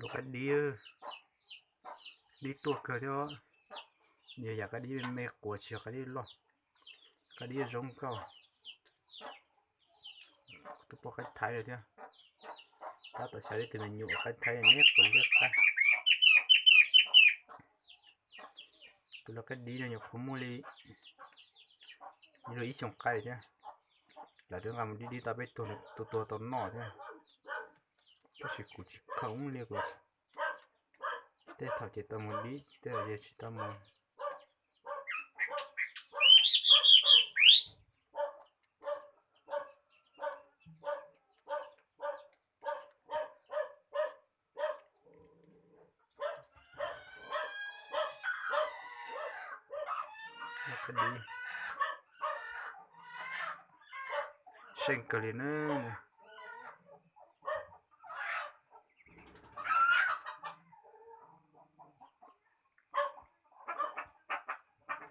Tus qaib dib, dib tuaj kawg thiab, yog yam qaib dib me me quav tsis yog qaib dib loj, qaib dib zoo nkauj. Tus poj qaib Thaib lawm thiab, tab tom xyaw tib tug me nyuam qaib Thaib me quav liab qab. Tus lawv qaib dib no nyuam qhuav muaj li, li ib xyoos qaib thiab, lawv twb nqa mus dib dib tau peb tug, tus tuag tau noj thiab. Tab sis kuv tsis khoom li kuv, tej thaum ces tau mus dib, tej thaum ces tsis tau mus. Seej kawg li na.